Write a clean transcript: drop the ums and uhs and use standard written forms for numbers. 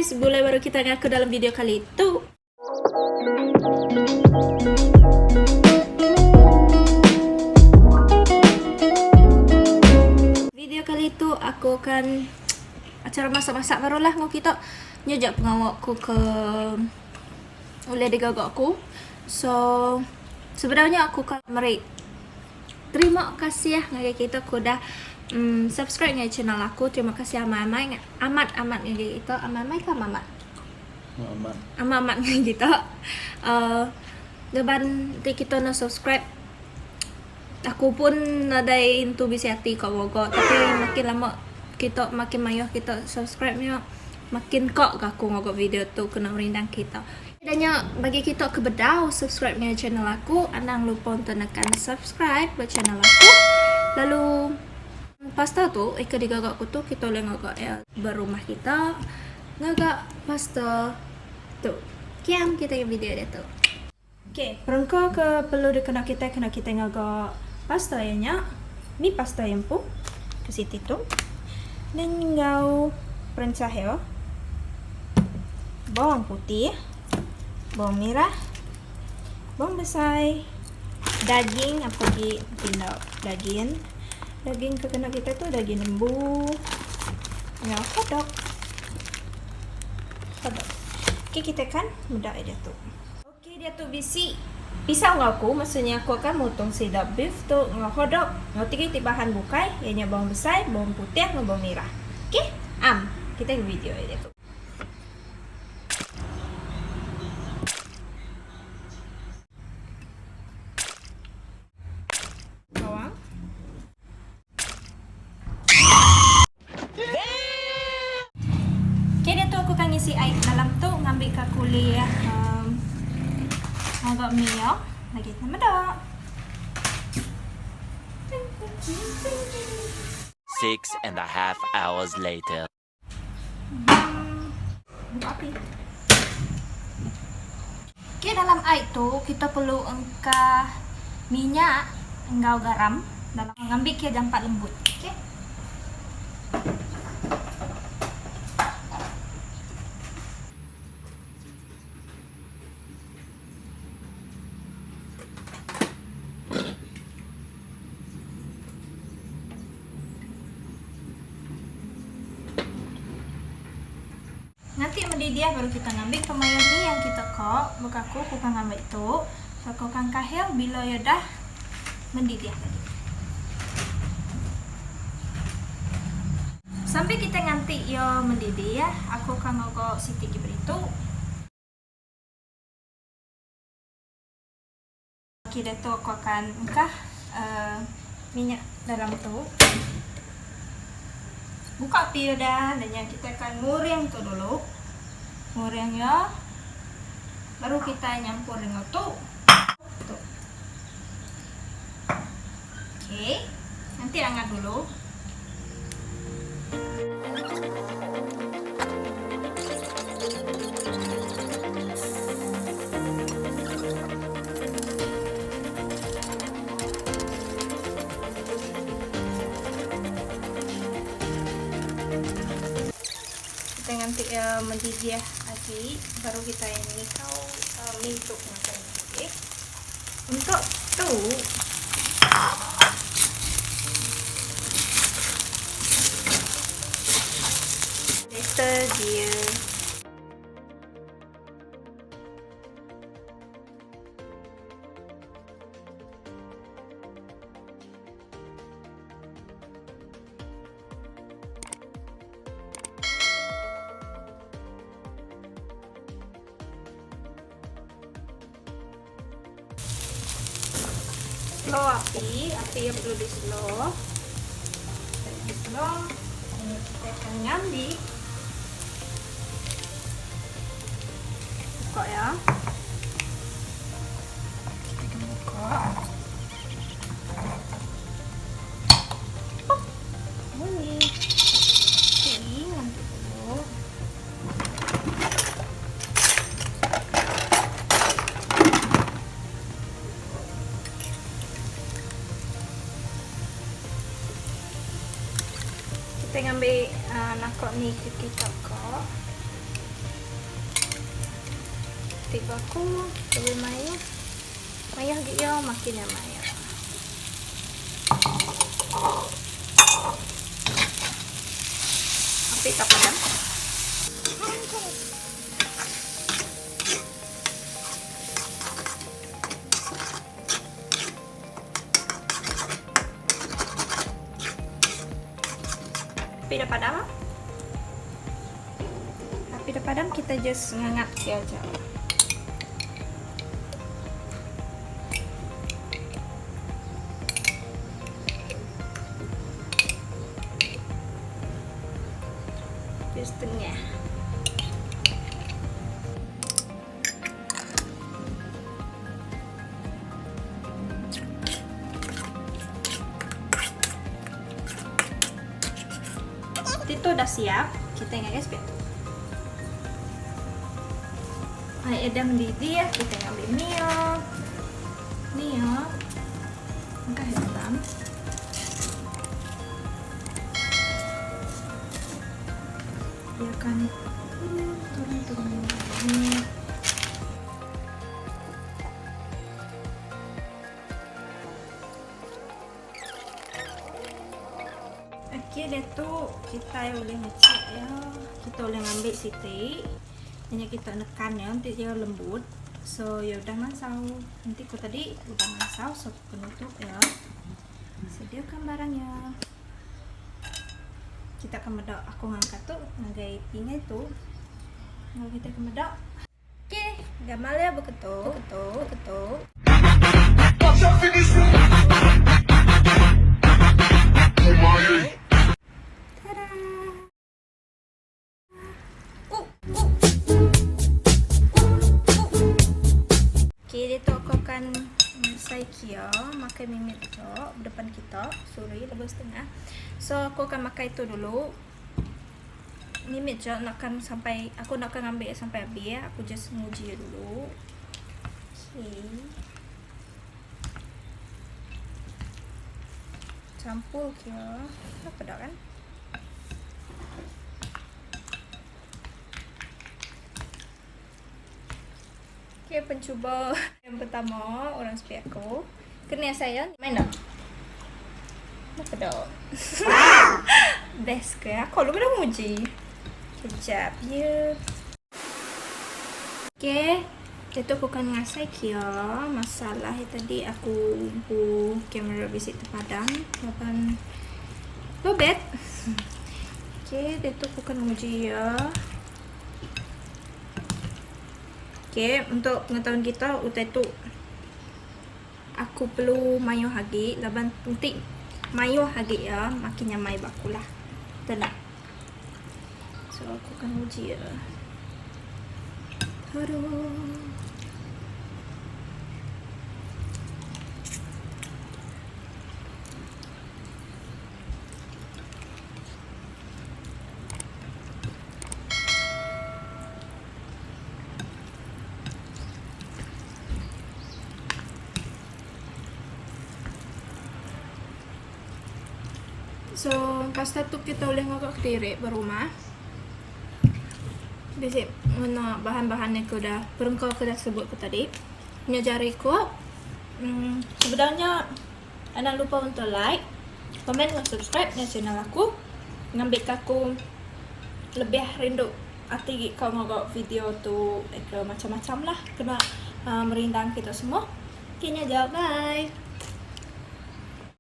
guys, begulai baru kita enggau aku dalam video kali tu. Video kali tu aku akan acara masak-masak barulah enggau kita. Nya ja pengawa aku ke ulih digaga aku. So sebedau nya aku ka meri terima kasih ngagai kita ke udah um subscribe ngagai channel aku. Terima kasih amai-amai amat amat ngagai kita. Amai-amai ke amat-amat? Amat. Amat-amat ngagai kita. Uh, laban ti kita enda subscribe aku pun nadai intu bisi ati ka ngaga tapi makin lama kita makin mayuh kita subscribe nya makin ka ga aku ngaga video tu kena merindang kita. Udah nya bagi kita ke bedau subscribe ngagai channel aku anang lupa untuk nekan subscribe ba channel aku lalu pasta tu ika digaga aku tu kita ulih ngaga iya ba rumah kita ngaga pasta tu. Kiam kita ngagai video diatu. Ok perengka ke perlu dikena kitai kena kitai ngaga pasta iya nya mi pasta iya empu ke siti tu then enggau perencah iya. Bawang putih, bawang mirah, bawang besai, daging apa agi enda daging. Daging ke kena kitai tu daging lembu enggau hotdog. Hotdog. Okey kitai kan meda iya diatu. Okey diatu bisi pisau enggau aku maksudnya aku akan mutong sida beef tu enggau hotdog enggau tiga iti bahan bukai iya nya bawang besai, bawang putih enggau bawang mirah. Okey am kitai video iya diatu. Bawang. Okay diatu aku akan ngisi ai dalam tu ngambika aku ulih um, ngaga mi ya. Lagi kita meda. 6.5 hours later. Buka api. Okey dalam ai tu kita perlu engkah minyak enggau garam dalam ngambi ke jampat lembut. Okey. Nganti mendidih baru kita ngambi pemayuh ni yang kita ko baka aku ku ka ngambi tu so aku akan kahil bila iya dah mendidih tadi. Sambil kita nganti iya mendidih aku akan ngaga siti gi beritu. Okey diatu aku akan engkah uhh minyak dalam tu. Buka api udah dah nya kita akan nguring tu dulu. Nguring iya baru kita nyampur enggau tu. Tu. Okey, nanti angat dulu. Kita nganti iya mendidih agi baru kita nikau mi tu ngagai. Okey. Untuk tu Later dia Slow api, api yang perlu di slow. Di slow. Ini kita akan ngambil. Buka ya. Kita akan buka. Oh, bunyi. Okey, ngambil dulu. Kita ngambil uh, nakok ni ke kita kok. Ti ba aku lebih mayuh mayuh agi iya makin iya mayuh. Api ka padam. Api dah padam. Api dah padam kita just ngangat ke aja. Setengah. Itu udah siap, kita ngagai sepiak tu. Ai udah mendidih ya, kita ngambil mie. Mie. Engkah hitam. Biarkan turun, turun, turun. Okey, diatu kitai ulih ngecek iya. Kita ulih ngambi siti. Nya kita nekan iya enti iya lembut. So iya udah mansau. Enti ku tadi udah mansau so ku nutup iya. Sediakan barang iya. Kita ke meda aku ngangkat tu ngagai pingai tu. Enggau kita ke meda. Okey, gamal iya beketu, beketu, beketu. Tada! Okey, diatu aku akan ngasai kia makai mimit tu depan kita. Sorry, lebih setengah. So, aku akan makai tu dulu. Mimit je nak akan sampai aku nak akan ambil sampai habis ya. Aku just nguji dulu. Okey. Campur kia. Apa dah kan? Okey, pencuba yang pertama orang sepi aku. Kena saya main tak? Kenapa tak? Best ke? Aku lu dah muji. Kejap ya. Okey, itu aku kan ngasai kia masalah tadi aku bu kamera bisi terpadam laban lobet. Okey, diatu aku kan nguji iya. Okey, untuk pengetahuan kita utai tu aku perlu mayuh agi laban enti mayuh agi iya makin nyamai ba aku lah. Betul tak? So aku akan uji iya. Aduh. So pasta tu kita ulih ngaga kediri ba rumah. Bisi ngena bahan-bahan ke udah perengka ke udah sebut ku tadi. Nya jari ku uhh sebedau nya Anang lupa untuk like, komen enggau subscribe ngagai channel aku ngambika aku lebih rindu ati agi ka ngaga video tu ke macam-macam lah kena merindang kita semua. Okay nya aja bye.